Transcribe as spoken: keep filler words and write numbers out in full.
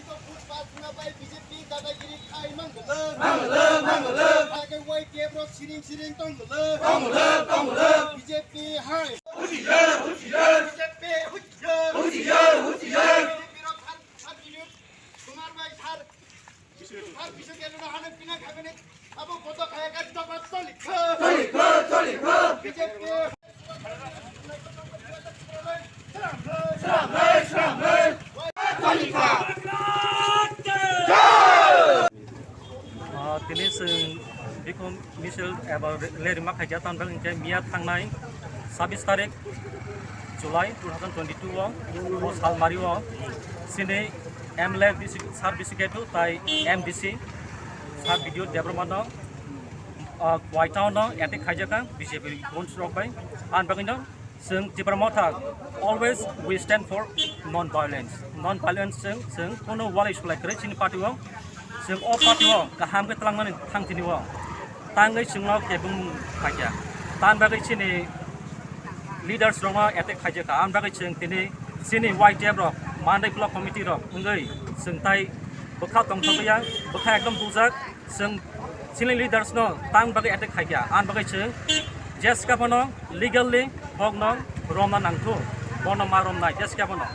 Vote pass wngna bai B J P dadagiri khai mangwlwk. Mangwlwk, mangwlwk. Age Y T F rok siring siring tongwlwk. Tongwlwk, tongwlwk. B J P hai. Huchiyar, huchiyar. B J P huchiyar. Huchiyar, huchiyar. B J P rok sat, sat minute. Tomar bai sar. Sar bisa kelo na hane pina khabene. Abo koto khaya ka jawab toli kha. Toli kha, toli kha. B J P. Ah, tini chwng bikon misil eba rally rwma khaijak, tamni bagwi hwnkhe miya thangnai sabbish tarik July two thousand twenty-two o, o Salmari o chini M L A bisi-, sir bisi khe tu tai M D C sir B D O Debbarma no, ah, Kuwai town no attack khaijak kha B J P gunch rok bai. Ani bagwi no chwng Tipra Motha always we stand for non-violence. Non-violence chwng, chwng kuno walai sulai kwrwi chini party o. Chwng o party o kaham khe twlangmani thang tini o. Tangwi chwngno kebeng khaikha. Tamni bagwi chini leaders rokno attack khaijak kha. Ani bagwi chwng tini chini Y T F rok, Mandai Block Committee rok wngwi chwng tai bwkha tongthokya, bwkha ekdom bujak. Chwng chini leaders no tang bagwi attack khaikha, ani bagwi chwng jeskha phano legally bokno romna nangkho, bono ma romnai jeskha phano.